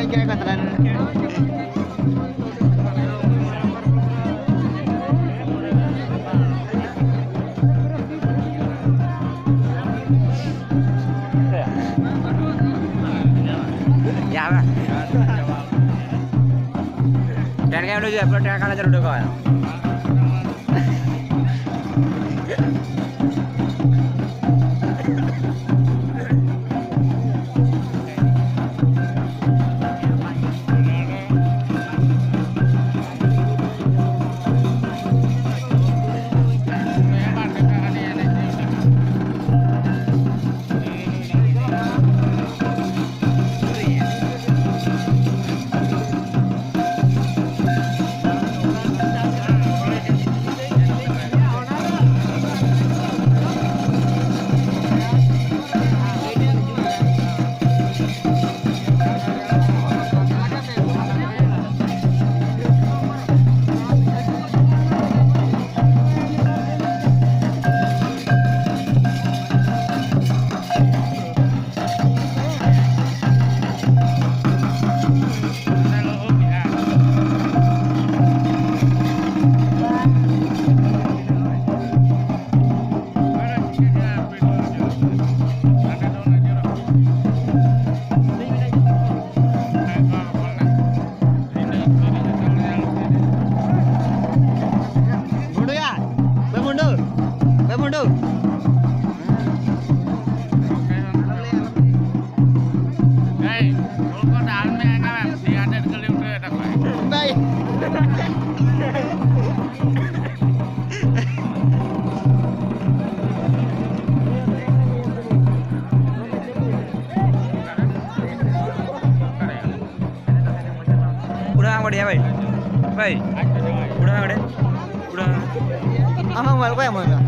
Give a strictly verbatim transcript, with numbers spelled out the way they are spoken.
ᱪᱤᱠᱟᱹᱭ ᱠᱟᱱ ᱛᱟᱞᱟᱝ? ᱡᱟᱦᱟᱸ ᱴᱮᱱ ᱜᱮ ᱩᱰᱩᱠ ᱦᱩᱭᱩᱜᱼᱟ, ᱯᱩᱨᱟᱹ ᱴᱮᱱ ᱠᱟᱞᱟ ᱪᱟᱞᱩ ᱩᱰᱩᱠᱚᱜᱼᱟ᱾ ᱵᱩᱰᱩᱭᱟ, ᱵᱮ ᱵᱩᱰᱩ, ᱵᱮ ᱵᱩᱰᱩ᱾ ᱵᱟᱭ᱾ ᱩᱰᱟᱹᱣ ᱟᱢ ᱵᱟᱰᱟᱭᱟ ᱵᱷᱟᱭ? ᱵᱷᱟᱭ, ᱩᱰᱟᱹᱣ ᱟᱢ ᱵᱟᱰᱟᱭᱟ? ᱩᱰᱟᱹᱣ ᱟᱢ᱾ ᱟᱢᱟᱜ ᱢᱳᱵᱟᱭᱤᱞ ᱚᱠᱚᱭ ᱮᱢᱟᱢ ᱠᱟᱱᱟ?